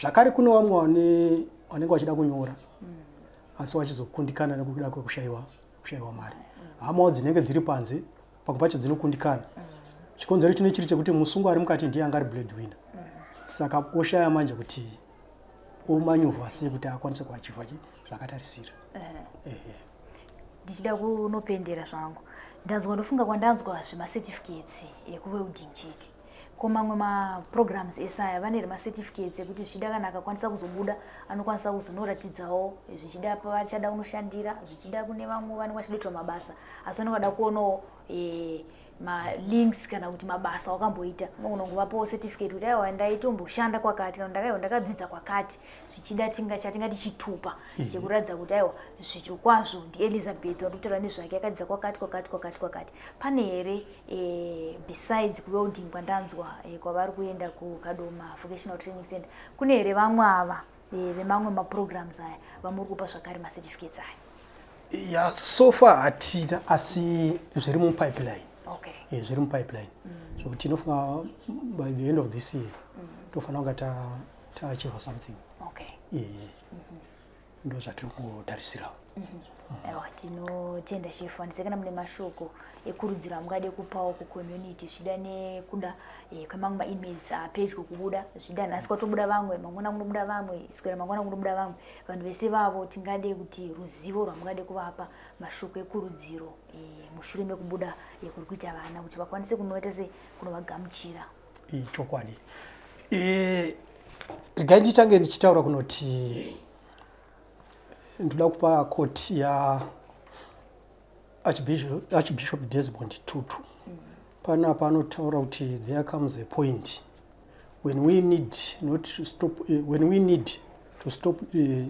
Zvakare kune vamwe vanenge vachida kunyora, asi vachizokundikana nekuda kwekushayiwa kushayiwa mari. Hamawo dzinenge dziri panze pamwe pacho dzinokundikana. Chikonzero chine chiri chekuti musungwa ari mukati ndiye anga ari breadwinner, saka oshaya manje kuti omanyurwa sei kuti akwanise kuachiever zvakatarisira. Ehe. Ndichida kunopendera zvangu, ndanzwa, ndofunga kwandanzwa zvemacertificates ekuwelding chete. Ko mamwe maprograms ese aya, vane macertificates ekuti zvichida kana akakwanisa kuzobuda anokwanisa kuzonoratidzawo, zvichida pavachada kunoshandira, zvichida kune vamwe vanenge vachidoitwa mabasa, asi vanenge vada kuonawo malinks kana kuti mabasa wakamboita, unogona kungovapawo certificate kuti aiwa, ndaitomboshanda kwakati, kana ndakaiwa ndakadzidza kwakati, zvichida tinga chatingati chitupa chekuratidza kuti aiwa, zvicho kwazvo ndiElizabeth wandikutaura nezvake, akadzidza kwakati kwakati kwakati kwakati? Pane here, besides kuwelding kwandanzwa, kwavari kuenda kuKadoma Vocational Training Center, kune here vamwe ava vemamwe maprograms aya vamuri kupa zvakare macertificates aya? Ya, so far hatina, asi zviri mupipeline. Zviri mupipeline, zvokuti tinofunga by the end of this year tofanira kunga taachieva something. Ndo zvatiri kungotarisirawo. Aiwa, tinotenda, Chief. Handise kana mune mashoko ekurudziro amungade kupawo kucommunity, zvichida nekuda kwemamwe mainmates apedyo kubuda, zvichida nhasi kwatobuda vamwe, mangwana kunobuda vamwe, swera mangwana kunobuda vamwe, vanhu vese vavo tingade kuti ruzivo rwamungade kuvapa, mashoko ekurudziro mushure mekubuda kuri kuita vana, kuti vakwanise kunoita se kunovagamuchira. Chokwadi. Regai nditange ndichitaura kunoti ndoda kupa quote ya Archbishop Desmond Tutu. Panapa anotaura kuti there comes a point when we need not to stop, when we need to stop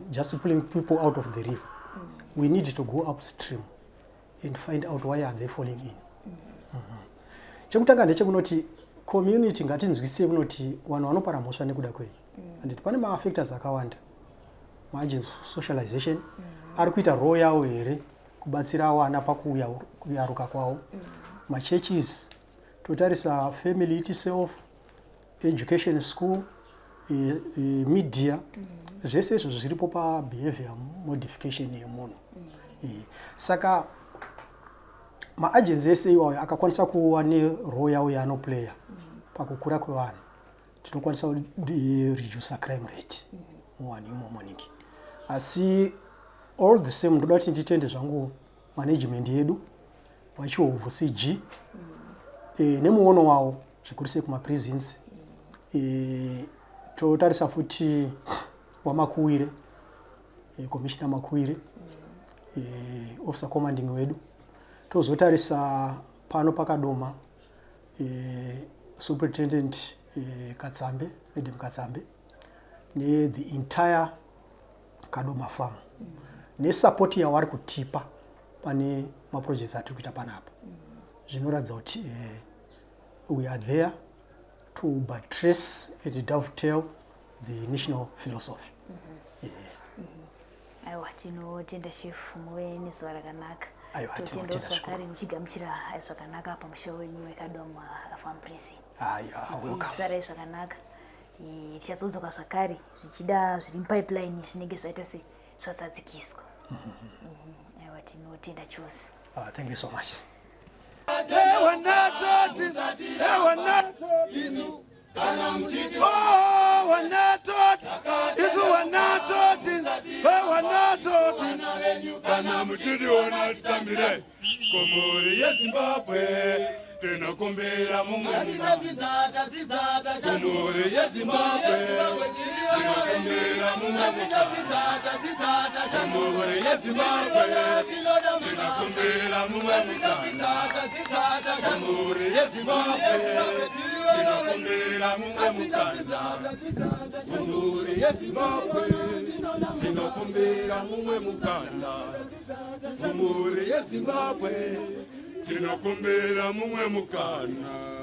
just pulling people out of the river. We need to go upstream and find out why are they falling in. Chekutanga ndechekunoti community ngatinzwisise kunoti vanhu vanopara mhosva nekuda kwei. Handiti pane mafactors akawanda, maagents of socialization ari kuita role yawo here kubatsira vana pakuyaruka kwavo, machurches, totarisa family itself, education, school, media, zvese izvozvo zviripo pabehavior modification yemunhu. Saka maagents ese iwayo akakwanisa kuva nerole yawo yaanoplaya pakukura kwevanhu, tinokwanisa kuredusa crime rate muvanhu imomo ningi. Asi all the same, ndoda kuti nditende zvangu management yedu, vaChihobvu CG, nemuono wavo zvikuru sei kumaprisons. Totarisa futi waMakuwire, Commissioner Makuwire, officer commanding wedu. Tozotarisa pano paKadoma, Superintendent Katsambe, Madam Katsambe, nethe entire Kadoma farm, nesupport yavari kutipa pane maprojects atiri kuita panapa. Zvinoratidza kuti we are there to buttress and dovetail the national philosophy. Yeah. Aiwa, tinotenda, Chief. Muve nezuva rakanaka. Aiwa, Totenda tinotenda zvakare zvikuru. muchigamuchira zvakanaka pamusha wenyu weKadoma Farm Prison. Aiwa, welcome. Tisarai zvakanaka. Tichazodzoka zvakare, zvichida zviri mupipeline zvinenge zvaita se zvazadzikiswa. Aiwa, tinotenda chose. Thank you so much. Wanatoti, wanatoti, oh, wanatoti, isu wanatoti, wanatoti. Kana muchitiona titambire kumhuri yeZimbabwe, tinokumbira mumwe kumhuri yeZimbabwe, tinokumbira mumwe kumhuri yeZimbabwe, tinokumbira mumwe kumhuri yeZimbabwe, tinokumbira mumwe mukana kumhuri yeZimbabwe, tinokumbira mumwe mukana kumhuri yeZimbabwe, tinokumbira mumwe mukana.